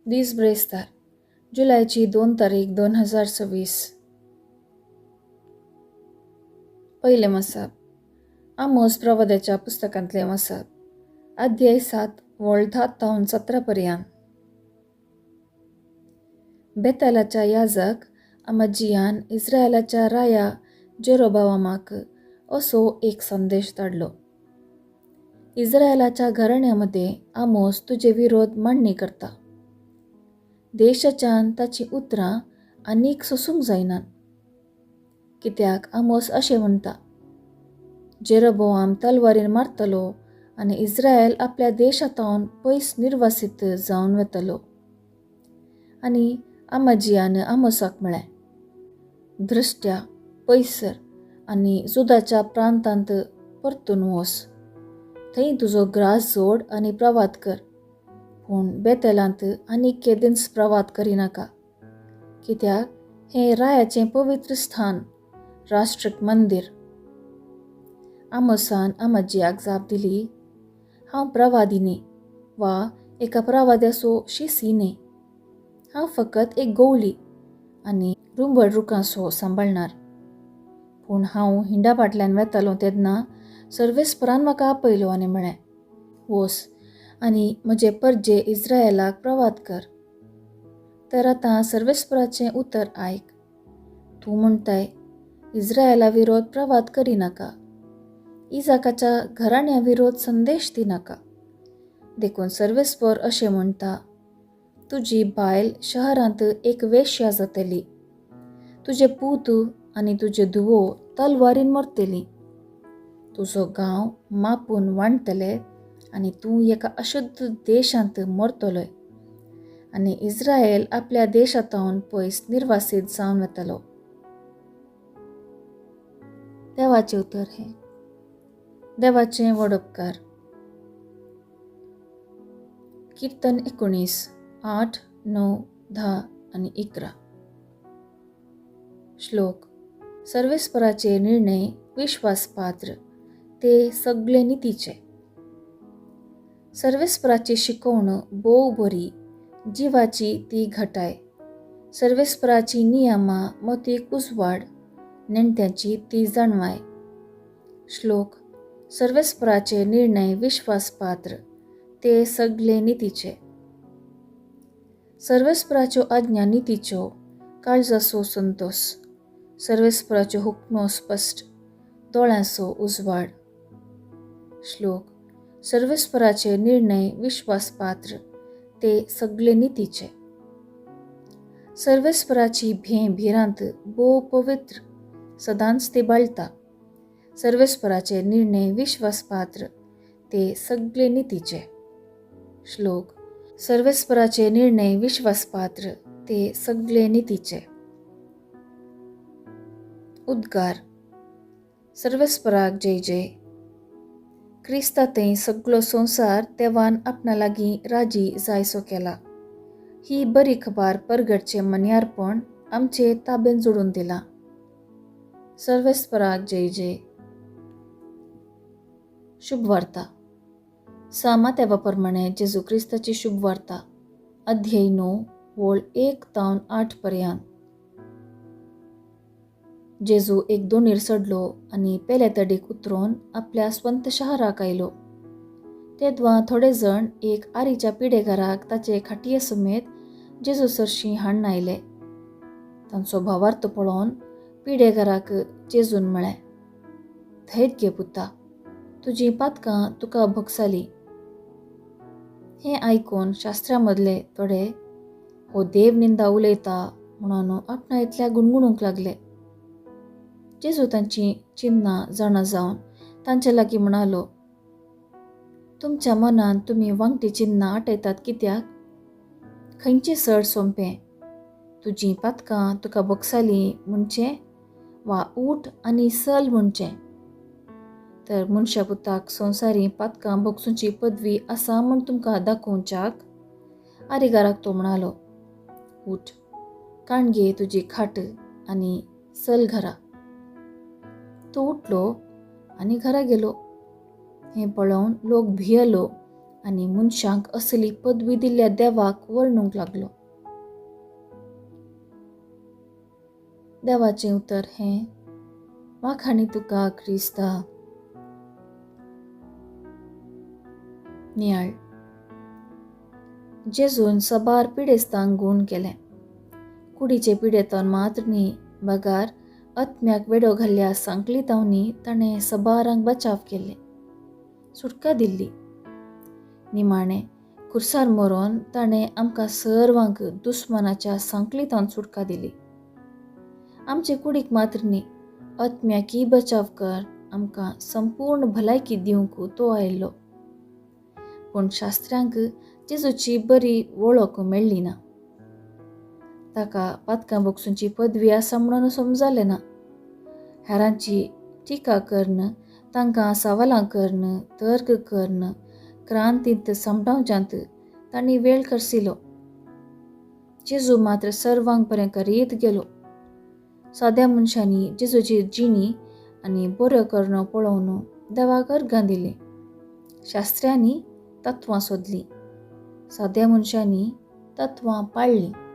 दीस ब्रेस्तार, जुलयाची 2 तारीख 2026. पयलें मसाप, आमोस प्रवाद्याच्या पुस्तकांतलें मसाप, अध्याय 7 वळ 10 तावन 17 पर्यंत. बेतालाच्या याजक अमजियान इस्रायलाच्या राया जेरोबावामाक असो एक संदेश धाडलो. इस्रायलाच्या घराण्यामध्ये आमोस तुजे विरोध मांडणी करता. देशाच्यान ताची उतरां आनीक सोसूंक जायनात. कित्याक आमोस अशें म्हणटा, जेरोबोआम तलवारीन मारतलो आनी इस्रायल आपल्या देशांतावन पयस निर्वासीत जावन वतलो. आनी अमाजियान आमोसाक म्हळें, दृश्ट्या पयसर आनी जुदाच्या प्रांतांत परतून वोस, थंय तुजो ग्रास जोड आनी प्रवाद कर, पूण बेतेलांत आनीक केदींच प्रवाद करिनाका, कित्याक हें रायाचें पवित्र स्थान, राष्ट्रीक मंदीर. आमोसान अमाजियाक जाप दिली, हांव प्रवादी न्ही वा एका प्रवाद्याचो शिसी न्ही, हांव फकत एक गोवली आनी रुंबड रुखांसो सांबाळणार. पूण हांव हिंडा फाटल्यान वेतालो तेन्ना सर्वेस्परान म्हाका आपयलो आनी म्हळें, वोस आनी म्हजे परजे इस्रायलाक प्रवाद कर. तर आतां सर्वेस्पराचें उतर आयक. तूं म्हणटाय, इस्रायला विरोध प्रवाद करिनाका, इजाकाच्या घराण्या विरोध संदेश दिनाका. देखून सर्वेस्पर अशें म्हणटा, तुजी बायल शहरांत एक वेश्या जातली, तुजे पूत आनी तुजे धुवो तलवारीन मरतली, तुजो गांव मापून वांटतले आनी तूं एका अशुद्ध देशांत मरतलोय आनी इस्रायल आपल्या देशांतावन पयस निर्वासीत जावन वतलो. देवाचें उतर हें. देवाचें व्हड उपकार. किर्तन 19, 8, 9, 10 आनी 11. श्लोक. सर्वेस्पराचे निर्णय विश्वासपात्र, ते सगळे नितीचे. सर्वेस्पराची शिकवण भोव बरी, जिवाची ती घटाय. सर्वेस्पराची नियमां मतीक उजवाड, नेणट्यांची ती जाणवाय. श्लोक. सर्वेस्पराचे निर्णय विश्वासपात्र, ते सगळे नितीचे. सर्वेस्पराच्यो आज्ञा नितीच्यो, काळजाचो संतोस. सर्वेस्पराच्यो हुकमो स्पश्ट, दोळ्यांचो उजवाड. श्लोक. सर्वेस्पराचे निर्णय विश्वासपात्र, ते सगळे नितीचे. सर्वेस्पराची भें भिरांत भोव पवित्र, सदांच ती बाळटा. सर्वेस्पराचे निर्णय विश्वासपात्र, ते सगळे नितीचे. श्लोक. सर्वेस्पराचे निर्णय विश्वासपात्र, ते सगळे नितीचे. उद्गार. सर्वेस्पराक जय जय. क्रिस्ता थंय सगळो संवसार देवान आपणा लागीं राजी जायसो केला. ही बरी खबर परगटचें मन्यारपण आमचे ताबेन जोडून दिलां. सर्वेस्पराक जय जय. शुभवार्ता. सामा प्रमाणे जेजू क्रिस्ताची शुभवार्ता, अध्याय 9 वळ 1 तावन 8 पर्यंत. जेजू एक दोणीर चडलो आनी पेल्या तडीक उतरून आपल्या स्वंत शहराक आयलो. तेदवा थोडे जण एक आरीच्या पिडेगाराक ताचे खाटये समेत जेजू सरशीं हाडून आयले. तांचो भावार्थ पळोवन पिडेगाराक जेजून म्हळें, धैर्य घे पुता, तुजीं पातकां तुका भोगसाली. हें आयकून शास्त्रा मदले थोडे हो देव निंदा उलयता म्हणून आपणा इतल्या गुणगुणूंक लागले. जेजू तांची चिन्नां जाणा जावन तांचे लागीं म्हणालो, तुमच्या मनान तुमी वांगटी चिन्नां आटयतात कित्याक? खंयचें चड सोंपें, तुजीं पातकां तुका भोगसालीं म्हणचें वा ऊठ आनी सल म्हणचें? तर मनशा पुताक संवसारी पातकां भोगसूची पदवी आसा म्हूण तुमकां दाखोवच्याक आरीगाराक तो म्हणालो, ऊठ, काण घे तुजी खाट आनी सल घरा. तो उठलो आनी घरा गेलो. हें पळोवन लोक भियेलो आनी मनशांक असली पदवी दिल्ल्या देवाक वर्णूंक लागलो. देवाचें उतर हें वाखाणी तुका क्रिस्ता. नियाळ. जेजून सबार पिडेस्तांक गूण केलें. कुडीचे पिडेतन मात्र न्ही बगार आत्म्याक वेडो घाल्ल्या सांकलितांनी ताणें सबारांक बचाव केले, सुटका दिल्ली. निमाणें खुर्सार मरोन ताणें आमकां सर्वांक दुस्मानाच्या सांकलितान सुटका दिली. आमचे कुडीक मात्र न्ही आत्म्याकय बचाव कर आमकां संपूर्ण भलायकी दिवंक तो आयिल्लो. पूण शास्त्र्यांक जेजूची बरी वळख मेळ्ळी ना. ताका पातकां भोगसूंची पदवी आसा म्हणून समजलें ना. हेरांची टिका करून, तांकां सवालां करून, तर्क करून क्रांतींत समटावच्यांत तांणी वेळ खर्चिलो. जेजू मात्र सर्वांक बरें करीत गेलो. साद्या मनशांनी जेजूची जिणी आनी बऱ्यो करणो पळोवन देवाक अर्गां दिलीं. शास्त्र्यांनी तत्वां सोदलीं, साद्या मनशांनी तत्वां पाळ्ळीं.